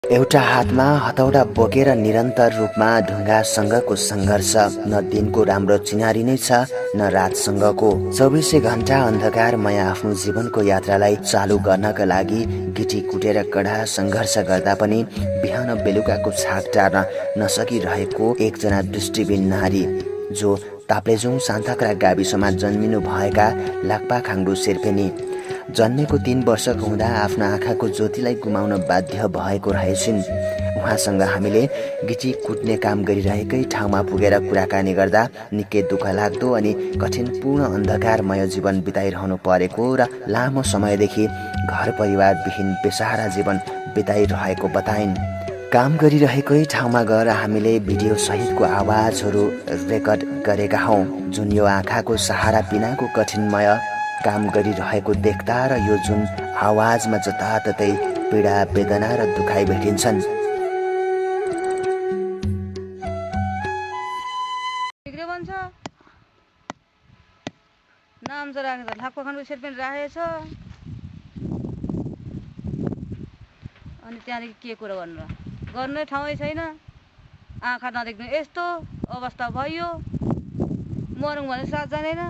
एउटा हातमा हतौडा बोकेर निरन्तर रूपमा ढुङ्गासँगको सङ्घर्ष। न दिनको राम्रो चिनारी नै छ न रातसँगको। 24 घण्टा अन्धकारमय आफ्नो जीवनको यात्रालाई चालु गर्नका लागि गिटी कुटेर कडा सङ्घर्ष गर्दा पनि बिहान बेलुकाको छाक टार्न नसकिरहेको एकजना दृष्टिबिन नारी, जो ताप्लेजुङ सान्ताक्रा गाविसमा जन्मिनु भएका लाक्पाखाङ्डु शेर्पेनी। जन्मेको 3 वर्षको हुँदा आफ्नो आँखाको ज्योतिलाई गुमाउन बाध्य भएको रहेछिन्। उहाँसँग हामीले गिटी कुट्ने काम गरिरहेकै ठाउँमा पुगेर कुराकानी गर्दा निकै दुःख लाग्दो अनि कठिनपूर्ण अन्धकारमय जीवन बिताइरहनु परेको र लामो समयदेखि घर परिवारविहीन बेसहारा जीवन बिताइरहेको बताइन्। काम गरिरहेकै ठाउँमा गएर हामीले भिडियो सहितको आवाजहरू रेकर्ड गरेका हौँ, जुन यो आँखाको सहारा बिनाको कठिनमय काम गरिरहेको देख्दा र यो जुन आवाजमा जताततै पीडा वेदना र दुखाइ भेटिन्छन्। नाम चाहिँ राखेको छ, लाक्पाखाङ्डु शेर्पेनी राखेको छ। अनि त्यहाँदेखि के कुरा गर्नु, गर्ने ठाउँै छैन। आँखा नदेख्नु यस्तो अवस्था भयो। मरौँ भने साथ जाँदैन,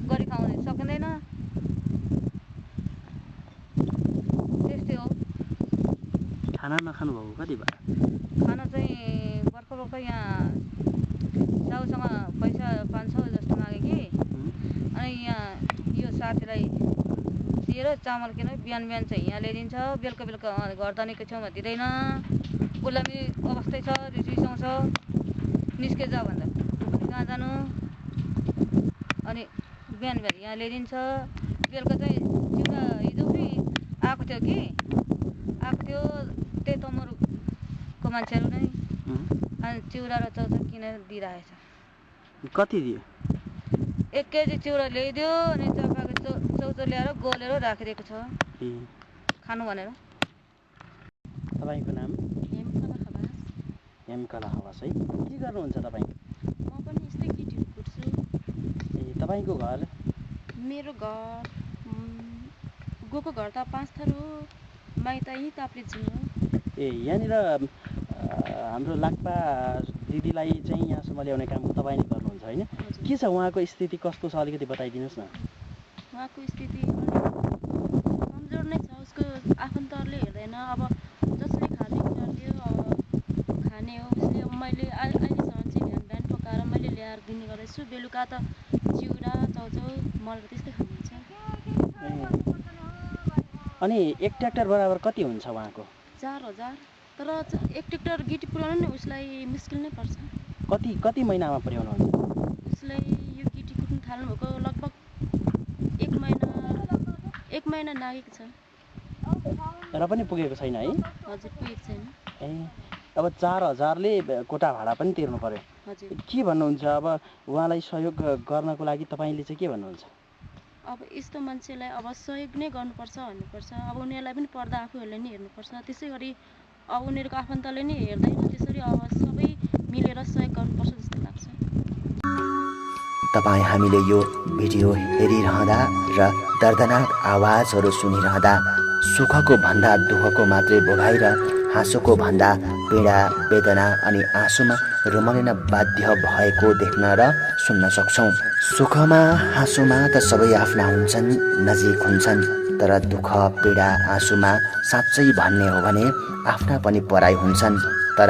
गरी खाउन सकिँदैन। त्यस्तै हो। खाना नखानु भएको कति भयो? खाना चाहिँ भर्खर यहाँ साउसँग पैसा 500 जस्तो मागे कि, अनि यहाँ यो साथीलाई दिएर चामल किन बिहान बिहान चाहिँ यहाँ ल्याइदिन्छ, बेलुका बेलुका घरधनीको छेउमा दिँदैन। उसलाई पनि अवस्थै छ, रिसाउँछ, निस्के जा भन्दा पनि कहाँ जानु। अनि बिहान बिहान यहाँ ल्याइदिन्छ। बेलुका चाहिँ चिउरा हिजो पनि आएको थियो त्यही तमरुको मान्छेहरू नै, अनि चिउरा र चाउचाउ किनेर दिइरहेछ। कति दियो? 1 केजी चिउरा ल्याइदियो, अनि चापाको चाउचाउ ल्याएर गोलेर राखिदिएको छ खानु भनेर। तपाईँको नाम? हेमकला खवास है। के गर्नुहुन्छ तपाईँ? म पनि यस्तै गिटी कुट्छु। ए, तपाईँको घर? मेरो घर गएको घर त 5 थर हो, माइत यहीँ ताप्लेजुङ हो। ए, यहाँनिर हाम्रो लाक्पा दिदीलाई चाहिँ यहाँसम्म ल्याउने काम तपाईँ नै गर्नुहुन्छ होइन? के छ उहाँको स्थिति, कस्तो छ अलिकति बताइदिनुहोस् न। उहाँको स्थिति कमजोर नै छ। उसको आफन्तहरूले हेर्दैन। अब जसले खाने गरिदियो, अब खाने हो उसले। अब मैले अहिलेसम्म चाहिँ बिहान पकाएर मैले ल्याएर दिने गरेछु। बेलुका त चिउरा चाउचाउ मल त्यस्तै खानुहुन्छ। अनि 1 ट्र्याक्टर बराबर कति हुन्छ उहाँको? 4000। तर 1 ट्र्याक्टर गिटी पुर्याउनु नि उसलाई मुस्किल नै पर्छ। कति महिनामा पुर्याउनुहुन्छ? उसलाई यो गिटी कुट्नु थाल्नुभएको लगभग 1 महिना लागेको छ। र पनि पुगेको छैन है? हजुर, पुगेको छैन। ए, अब 4000ले कोठा भाडा पनि तिर्नु पर्यो। हजुर। के भन्नुहुन्छ अब उहाँलाई सहयोग गर्नको लागि तपाईँले चाहिँ के भन्नुहुन्छ? अब यस्तो मान्छेलाई अब सहयोग नै गर्नुपर्छ भन्नुपर्छ। अब उनीहरूलाई पनि पर्दा आफूहरूले नै हेर्नुपर्छ। त्यसै गरी अब उनीहरूको आफन्तले नै हेर्दैन। त्यसरी अब सबै मिलेर सहयोग गर्नुपर्छ जस्तो लाग्छ। तपाईँ हामीले यो भिडियो हेरिरहँदा र दर्दनाक आवाजहरू सुनिरहँदा सुखको भन्दा दुःखको मात्रै भोगाइ र हाँसोको भन्दा पीडा वेदना अनि आँसुमा रुमलिन बाध्य भएको देख्न र सुन्न सक्छौँ। सुखमा हाँसोमा त सबै आफ्ना हुन्छन्, नजिक हुन्छन्, तर दुःख पीडा आँसुमा साँच्चै भन्ने हो भने आफ्ना पनि पराई हुन्छन्। तर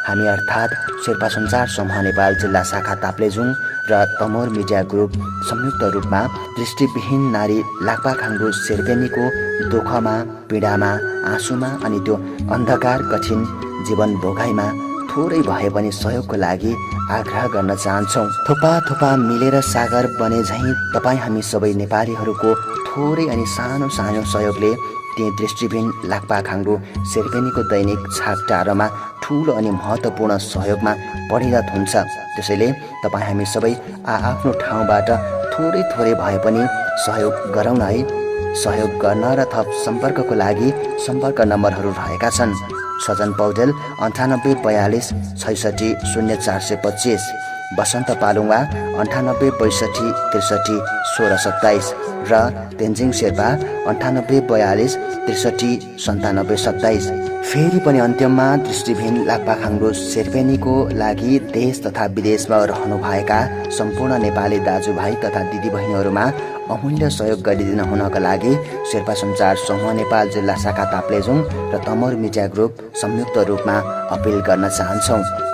हामी अर्थात् शेर्पा सञ्चार समूह नेपाल जिल्ला शाखा ताप्लेजुङ र तमोर मिडिया ग्रुप संयुक्त रूपमा दृष्टिविहीन नारी लाक्पाखाङ्डु शेर्पेनीको दुःखमा पीडामा आँसुमा अनि त्यो अन्धकार कठिन जीवन भोगाइमा थोरै भए पनि सहयोगको लागि आग्रह गर्न चाहन्छौँ। थोपा थोपा मिलेर सागर बने झैँ तपाईँ हामी सबै नेपालीहरूको थोरै अनि सानो सानो सहयोगले ती दृष्टिविहीन लाक्पाखाङ्डु शेर्पेनीको दैनिक छाप टारमा ठुलो अनि महत्त्वपूर्ण सहयोगमा परिणत हुन्छ। त्यसैले तपाईँ हामी सबै आफ्नो ठाउँबाट थोरै थोरै भए पनि सहयोग गरौँ न है। सहयोग गर्न र थप सम्पर्कको लागि सम्पर्क नम्बरहरू रहेका छन्। सजन पौडेल 98 42 66 0425, बसन्त पालुङवा 98 62 63 16 27 र तेन्जिङ शेर्पा 98 42 63 97 27। फेरि पनि अन्त्यमा दृष्टिविहीन लाक्पाखाङ्डो शेर्पेनीको लागि देश तथा विदेशमा रहनुभएका सम्पूर्ण नेपाली दाजुभाइ तथा दिदीबहिनीहरूमा अमूल्य सहयोग गरिदिन हुनका लागि शेर्पा सञ्चार समूह नेपाल जिल्ला शाखा ताप्लेजुङ र तमोर मिडिया ग्रुप संयुक्त रूपमा अपिल गर्न चाहन्छौँ।